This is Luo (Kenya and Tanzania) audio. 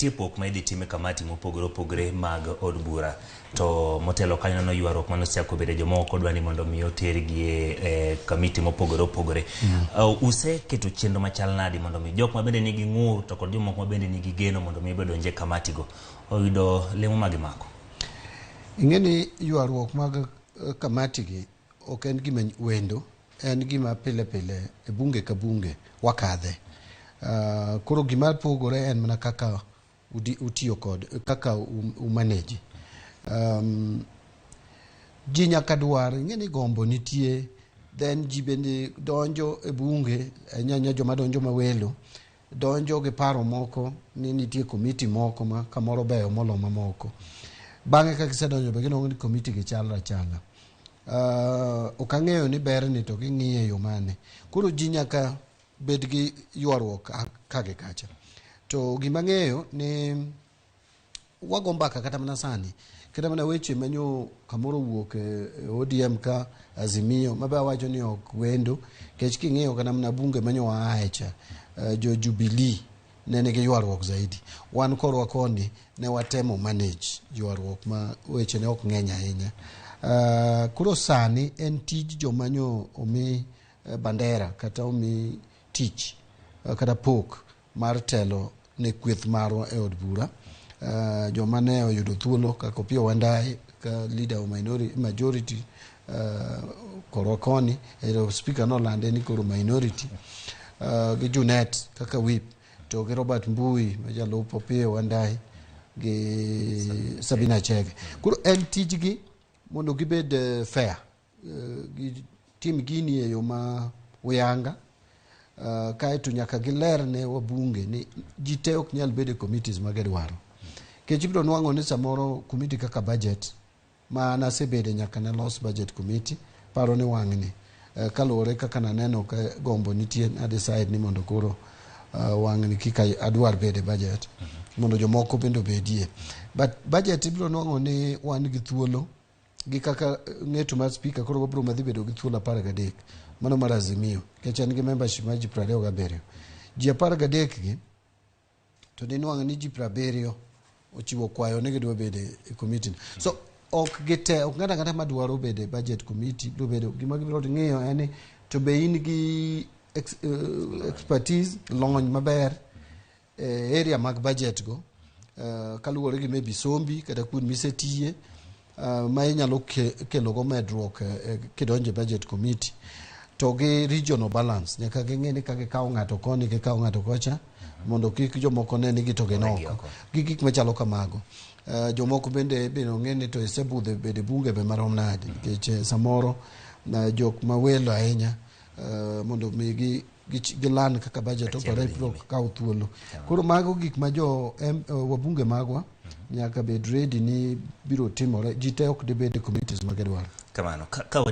Nitie pok ma idhi tim e kamati mopogore opogore mag od bura. To motelo kanyo neno ywaruok mane osechako bedo jomoko dwa ni mondo mi otergi e, e kamiti mopogore opogore. Useketo chenro machal nadi mondo mi jok ma bende nigi ng'ur to kod jomoko ma bende nigi geno mondo mi odonj e kamatigo oyudo lemo ma gimako? Ing'e ni ywaruok mag kamati gi ok en gima wendo, en gima pile pile e bunge ka bunge wakadhe. Koro gima pogore en mana kaka utiyo kod kaka umanage. Ji nyaka dwar, ing'e ni gombo nitie, then ji bende donjo e bunge, ahinya ahinya joma donjo mawelo, donjo gi paro moko ni nitie komiti moko ma kamoro beyo molo mamoko. Bang'e ka gisedonjo be ginwang'o ni komiti gi chalre achala. Ok ang'eyo ni berni to ging'iye e yo mane. Koro ji nyaka bed gi ywaruok ka gi kacha. To gima ang'eyo ni wago mbaka kata mana sani, kata mana weche manyo kamoro owuok e ODM ka Azimio, mabe awacho ni ok wendo, nikech king'iyo kata mana bunge manyo waaye cha, jo Jubilee ne nigi ywaruok zaidi. Wan korwa koni ne watemo manage ywaruok ma weche ne ok ng'eny ahinya. Koro sani en tij joma nyo omi bandera kata omi tich kata pok mar telo ne kweth marwa e od bura. Joma ne oyudo thuolo kaka Opiyo Wandayi ka leader of minority, majority korwa koni, speaker nolande ni koro minority, gi Junet kaka whip, to gi Robert Mbui ma jalup Opiyo Wandayi gi Sabina Chege. Koro en tijgi mondo gibed fair, gitim gini e yo ma uyanga, kaeto nyaka giler ne wabunge ni ji te ok nyal bedo e committees ma gidwaro. Nikech ibiro nwang'o ni samoro committee kaka budget ma an asebede nyaka ne los budget committee, paro ni wang'ni kaluwore kaka naneno ka gombo nitie, na decide ni mondo koro wang'ni kik adwar bedo e budget mondo jomoko bende obedie. But budget ibiro nwang'o ni wan gi thuolo gi kaka ng'eto mar speaker, koro wabiro madhi bedo gi thuolo 13 mano mar Azimio, nikech en gi membership mar ji 27. Ji 13 gi to ninwang'o ni ji 70 ochiwo kwayo ni gidwa bedo e committee. So ok gite, ok ng'ato ang'ata madwaro bedo e budget committee biro bedo. Gima gibiro ng'iyo en ni to be in gi expertise, lony maber e area mag budget go, kaluwore gi maybe sombi kata kuond misetiye, ma inyalo kelo go medruok kidonjo e budget committee, to gi regional balance. Nyaka ging'e ni ka gikawo ng'ato koni, gikawo ng'ato kocha, mondo kik jomoko ne ni gi to gin Owegi oko oko. Gi gik machalo kamago. Jomoko bende ong'e ni to isebudho bede bunge be marom nade, nikech samoro jok mawelo ahinya, mondo mi gilan kaka budget Ka chenro operate dhi biro nyime. kawo thuolo. Koro mago gik ma jo wabunge magwa nyaka bed ready ni biro timore. Ji te ok dibed e committees ma gidwaro. Kamano ka